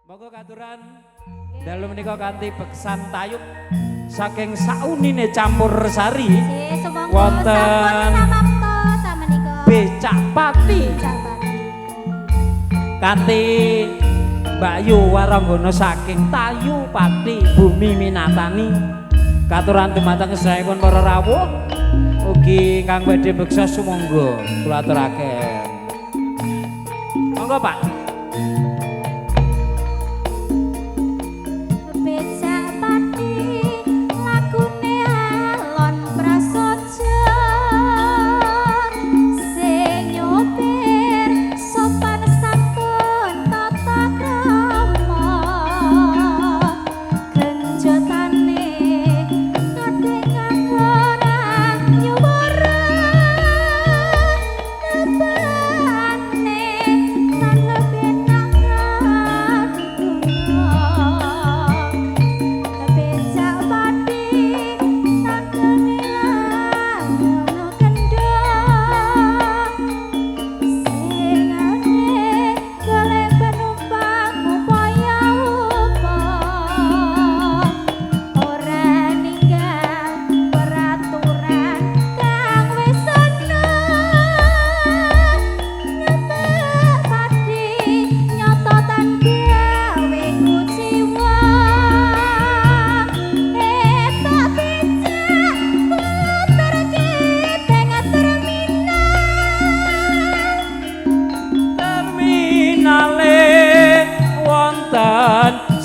Monggo katuran dalu menika kanthi beksan tayub saking saunine campur sari wonten Becak Pati kanthi Mbak Yu Waranggono saking Tayu Pati Bumi Minatani. Katuran dumateng sedayapun para rawuh ugi ingkang badhe beksa sumangga kula aturaken. Monggo Pak.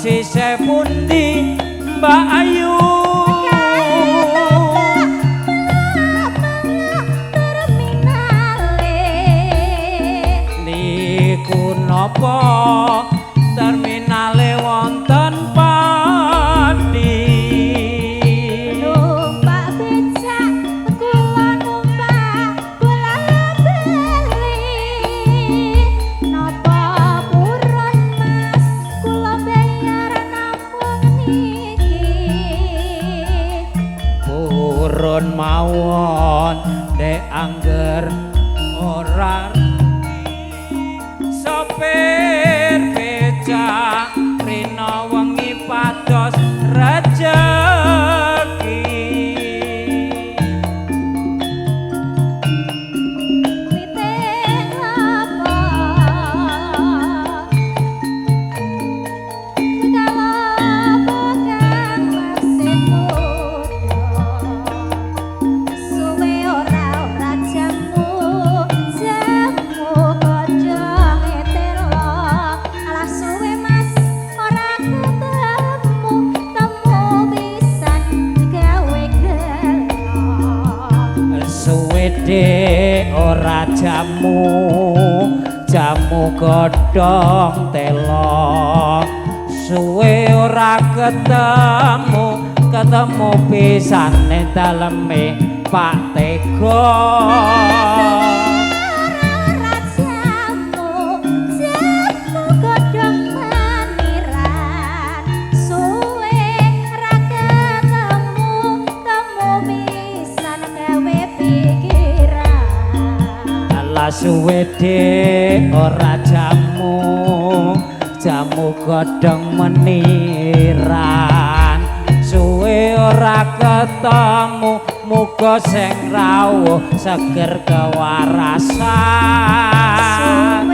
Sisih pundi Mbak Ayu terminale niku napa terminale wonten Pati? Numpak becak kula numpak bola bali napa purun Mas kula bayar namung niki. Purun mawon dek angger ora sopir becak rina wengi pados rejeki. Witing apa kala kang mesin muda suwe ora ora jamu jamu godhong telo alah suwe Mas ora ketemu temu pisan gawe gelo. Suwe dek ora jamu jamu godhong telo suwe ora ketemu ketemu pisane daleme Pak Tego. Ora jamu jamu godhong meniran suwe ra ketemu temu pisan gawe pikiran. Alah suwe dek ora jamu jamu godhong meniran suwe ora ketemu muga sing rawuh seger kewarasan. Suwe